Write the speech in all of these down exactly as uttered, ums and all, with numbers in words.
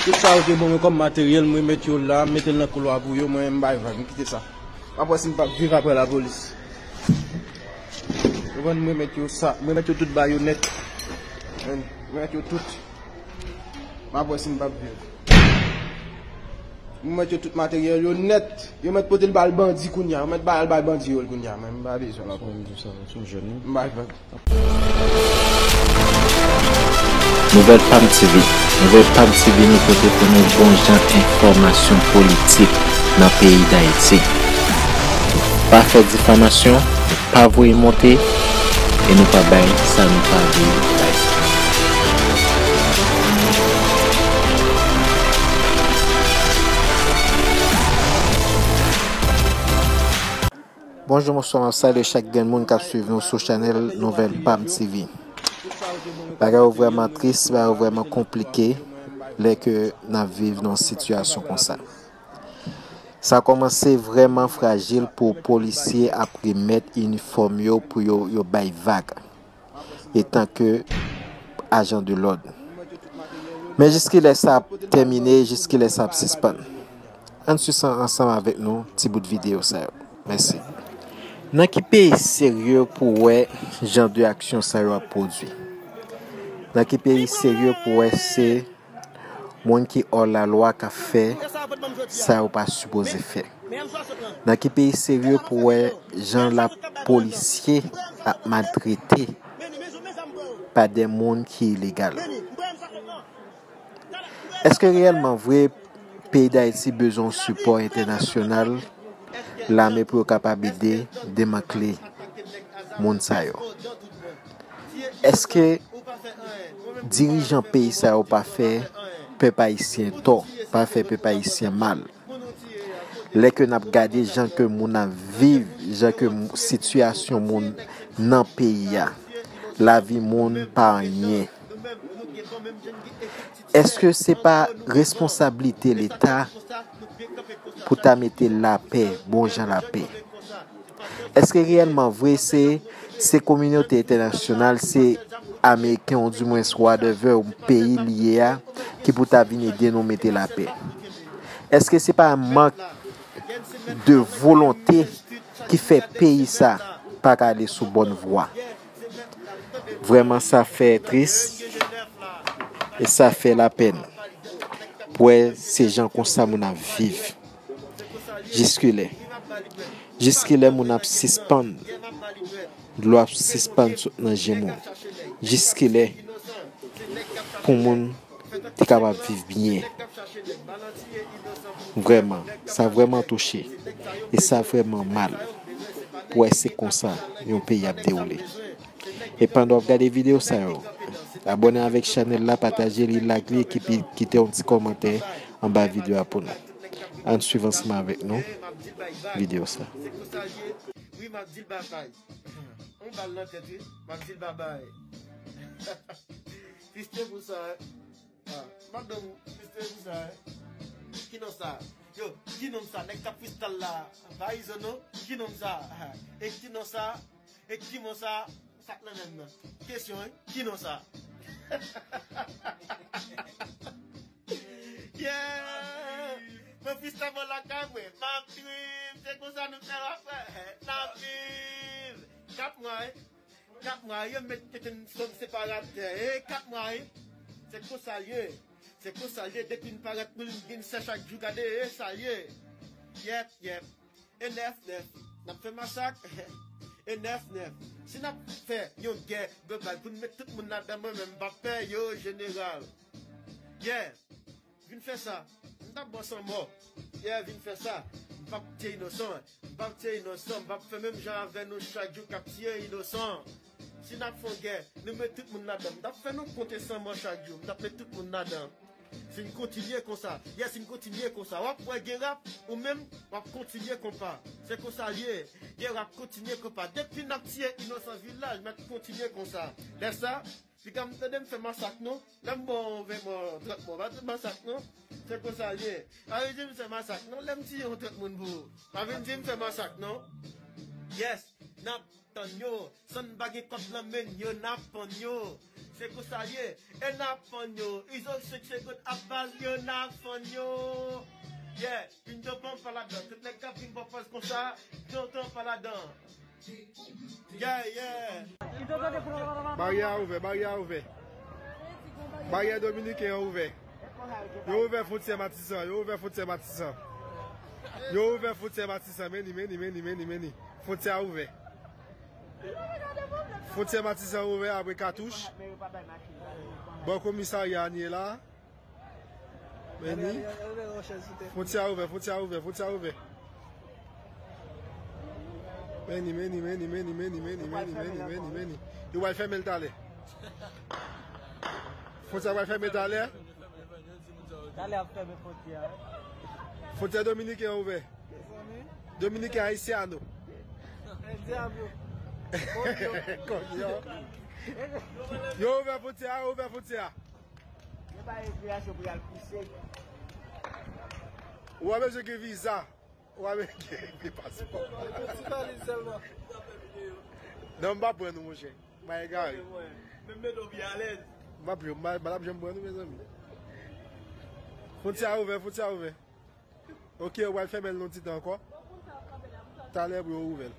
Tout sa yo te ban mwen kòm materyèl, m remèt yo la, m mete l nan koulwa pou yo, mwen menm m bay vag, m kite sa. M ap wè si m p ap viv apre lapolis. Ou konprann, m remèt yo sa, m remèt yo tout ba yo nèt. M remèt yo tout. M ap wè si m p ap viv. M remèt yo tout materyèl yo nèt. Yo mèt pote l ba l bandi kounye a. Yo mèt ba l bay bandi yo l kounye a, men m pa bezwen l ankò. M bay vag. Nouvèl Pam T V. Nouvèl Pam T V nou pote pou nou bon jan enfòmasyon politik nan peyi Dayiti. Pa fè difamasyon, pa voye monte, e nou pa bay sa nou pa vle bay. Bonjou, bonswa, m ap salye chak grenn moun k ap swiv nou sou chanèl Nouvèl Pam T V. Bagay yo vrèman tris, bagay yo vrèman konplike lè ke n ap viv nan yon sitiyasyon konsa. Sa kòmanse vrèman frajil pou polisye ap remèt inifòm yo pou yo, yo bay vag etan ke ajan de lòd. Men jiskilè sa ap tèmine, jiskilè sa ap sispann? Ann swiv ansanm avèk nou ti bout videyo sa yo. Mèsi. Nan ki peyi serye pou wè jan de aksyon sa yo ap pwodui? Nan ki peyi serye pou wè se moun ki hors la loi k ap fè sa yo pa sipoze fè? Nan ki peyi serye pou wè jan lapolisye ap maltrete pa de moun ki ilegal? Èske reyèlman vre peyi Dayiti bezwen yon sipò entènasyonal, lame pou yo kapab ede demantle moun sa yo? Èske dirijan peyi sa yo pa fè pèp ayisyen tò, pa fè pèp ayisyen mal? Lè ke n ap gade jan ke moun ap viv, jan ke m- sitiyasyon moun nan peyi a, lavi moun pa anyen. Èske se pa responsablite Leta pou ta mete lapè, bon jan lapè? Èske reyèlman vre se, se kominote entènasyonal, se Ameriken ou dimwens whatever peyi li ye a ki pou ta vin ede nou mete lapè? Èske se pa mank de volonte ki fè peyi sa pa ka ale sou bòn vwa? Vrèman, sa fè tris e sa fè lapèn pou wè se jan konsa moun ap viv. Jiskilè? Jiskilè moun ap sispann, dlo ap sispann sot nan je moun? Jiskilè pou moun te kapab viv byen? Vrèman, sa vrèman touche. E sa vrèman mal pou wè se konsa yon peyi ap dewoule. E pandan w ap gade videyo sa yo, abòne avèk chanèl la, pataje li, like li, epi kite yon ti kòmantè anba videyo a pou nou. Ann swiv ansanm avèk nou videyo sa. Wi, m ap di l babay. On bal nan tèt, wi. M ap di l babay. Triste pou sa, hein. Ah, madanm, triste pou sa, hein. Ki non sa? Yo, ki non sa? Nèg k ap freestyle la, pa izo non. Ki non sa? E ki non sa? E ki non sa? Sa k nan menm nan? Kesyon, hein? Ki non sa? Yeah! Mwen freestyle mwen lakay mwen. M ap driv, se konsa nou fè w ap fè. N ap viv. Kat mwa, hein? Kat mwa, yo met tete n sòm separatè. E kat mwa, hein? Se konsa l ye. Se konsa l ye. Depi n parèt, nou vin sè chak jou. Gade, e sa l ye. Yèp, yèp. E nèf nèf. N ap fè masak. E nèf nèf. Si n ap fè yon gè global pou n met tout moun ladan, mwen menm m p ap pè yo, jeneral. Yeah. Vin fè sa. M t ap ba w san mò. Yeah, vin fè sa. M p ap tiye inosan. M p ap tiye inosan. M p ap fè menm jan avè nou chak jou k ap tiye inosan. Si n ap fè yon gè, nou met tout moun ladan. M t ap fè nou konte san mò chak jou. M t ap met tout moun ladan. Si n kontinye konsa, yeah, si n kontinye konsa, w ap wè gen rap, ou menm, w ap kontinye konpa. Se konsa l ye. Gen rap kontinye konpa. Depi n ap tiye inosan vilaj, n ap kontinye konsa. Lè sa, piga m tande m fè masak non. Lè m ba w ven mò, trant mò, pa di masak non. Se konsa l ye. Pa vin di m fè masak non. Lè m tiye yon trant moun pou ou, pa vin di m fè masak non. Yes, n ap tann yo. San n pa gen kòb nan men yo, n ap pann yo. Se konsa l ye, e n ap fann yo. Izo sèk segonn ap bal yo, n ap fann yo. Yeah, vin tonton pa ladan. Tout nèg k ap vin pran pòz konsa, tonton pa ladan. Yeah, yeah. Baryè a ouvè, baryè a ouvè. Baryè dominiken an ouvè. Yo ouvè fwontyè Matisan, yo ouvè fwontyè Matisan. Yo ouvè fwontyè Matisan, meni, meni, meni, meni, meni. Fwontyè a ouvè. Fwontyè Matisan ouvè apre katouch. Bò komisarya a n ye la. Meni. Fwontyè a ouvè, fwontyè a ouvè, fwontyè a ouvè. Meni, meni, meni. Yo pral fèmen l talè. Fwontyè a pral fèmen talè. Talè ap fèmen fwontyè a. Fwontyè dominiken an ouvè. Dominiken Haitiano. El Diablo. Konyo. Yo ouvè fwontyè a, yo ouvè fwontyè a. Yo ba rekreasyon pou y al pouse. Ou pa bezwen gen viza. Ou pa bezwen gen paspò. Yon ti valiz sèlman. Non, m pa pran nou, monchè. M pa egare. Menm mete w byen alèz. M pa pran, m pa, m pa t ap janm pran nou, mezanmi. Fwontyè a ouvè, fwontyè a ouvè. Ok, yo pral fèmen l yon ti tan ankò. Talè pou yo ouvè l.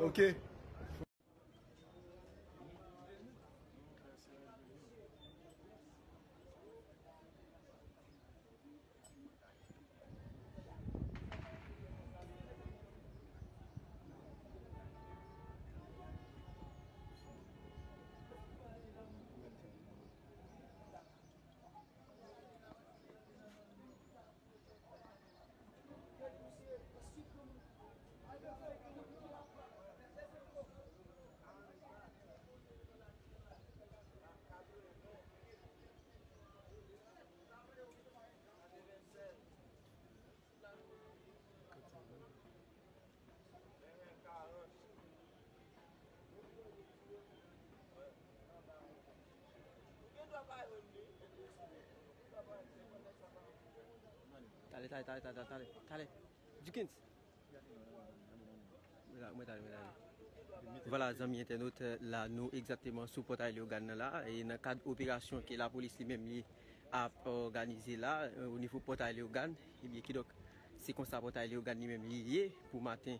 Ok. Talè, talè, talè, talè, talè, talè. Dukens. Mwen la, mwen talè, mwen talè. Vwala, zanmi entènot, la nou egzakteman sou Pòtay Leyogàn nan la, e nan kad operasyon ke lapolis li menm li ap òganize la, o nivo Pòtay Leyogàn, ebyen, kidonk, se konsa Pòtay Leyogàn li menm li ye pou maten,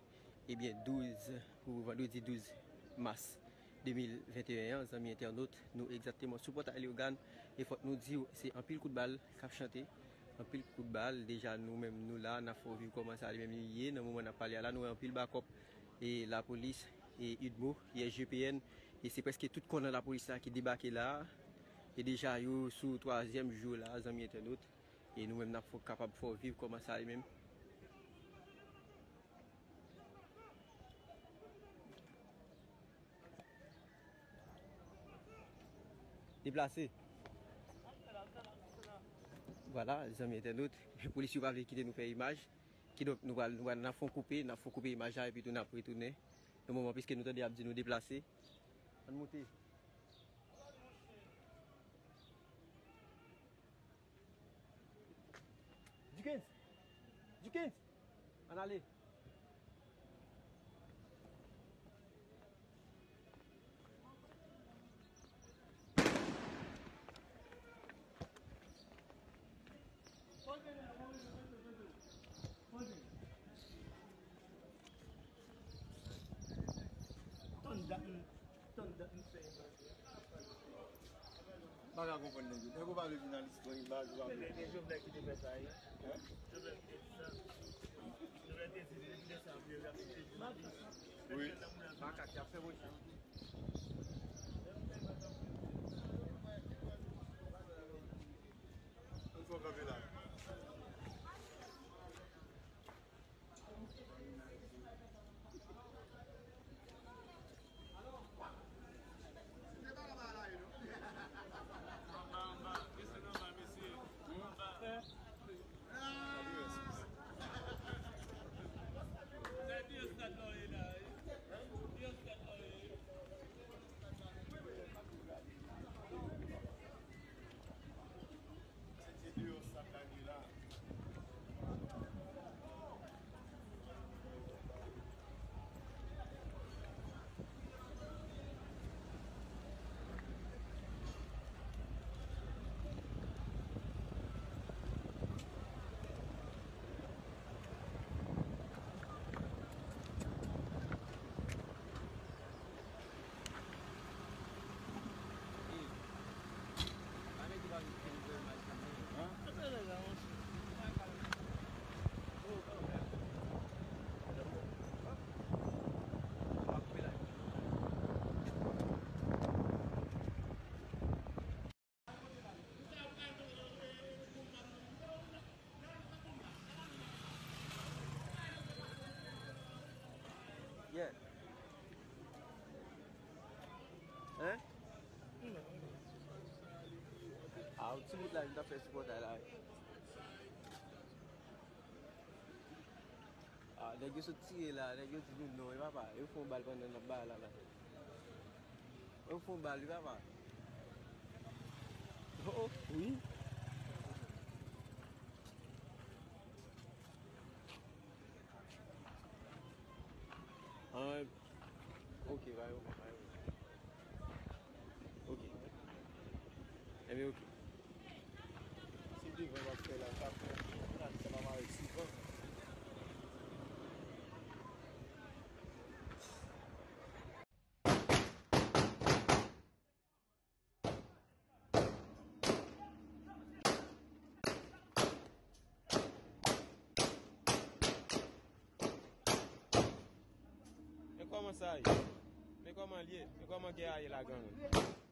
ebyen, douz, pou vandredi douz mas de mil venteyen an, zanmi entènot, nou egzakteman sou Pòtay Leyogàn, e fòk nou di w, se anpil kout bal k ap chante, anpil kout bal, deja nou menm nou la, n ap fè w viv kòman sa li menm li ye, nan moman n ap pale a la, nou wè anpil bakòp, e lapolis, e udmo, e S G P N, e se prèske tout kò nan lapolis la ki debake la, e deja yo sou twazyèm jou la, zanmi entènot, e nou menm n ap fè w kapab fè w viv kòman sa li menm. Deplase. Vwala, zanmi entènot, polis yo pa vle kite nou fè imaj. Kidonk, nou pral, nou pral, n ap fè yon koupe, n ap fè yon koupe imaj la, epi tou n ap retounen. Nan moman, piske nou tande y ap di nou deplase. Ann moute. Dukens! Dukens! Ann ale! Tann dat m, tann dat m fè. M pa ka konprann nèg yo. Nèg yo pa vle jounalis pran imaj, yo pa vle. Se Jovenel ki te fè sa, wi. Hein? Jovenel ki te di sa. Jovenel te di, li te di sa, li te di. Wi. Makak, y ap fè woch. Ann fè w kanpe la. Yeah. Hein? Ah, yon ti bout la, li t ap fè sipòtay la. Ah, nèg yo sot tire la, nèg yo di nou non, wi papa. Yo fè yon bal pandan n ap bay la, la. Yo fè yon bal, wi papa. Oh, oh, wi. Ah, ok, pa gen pwoblèm, pa gen pwoblèm. Ok. Enben, ok. Se devan w ap fè la, sa fè. Sa pa mare souvan. Men kòman sa ye? Men kòman l ye? Men kòman gè a ye la, granmoun?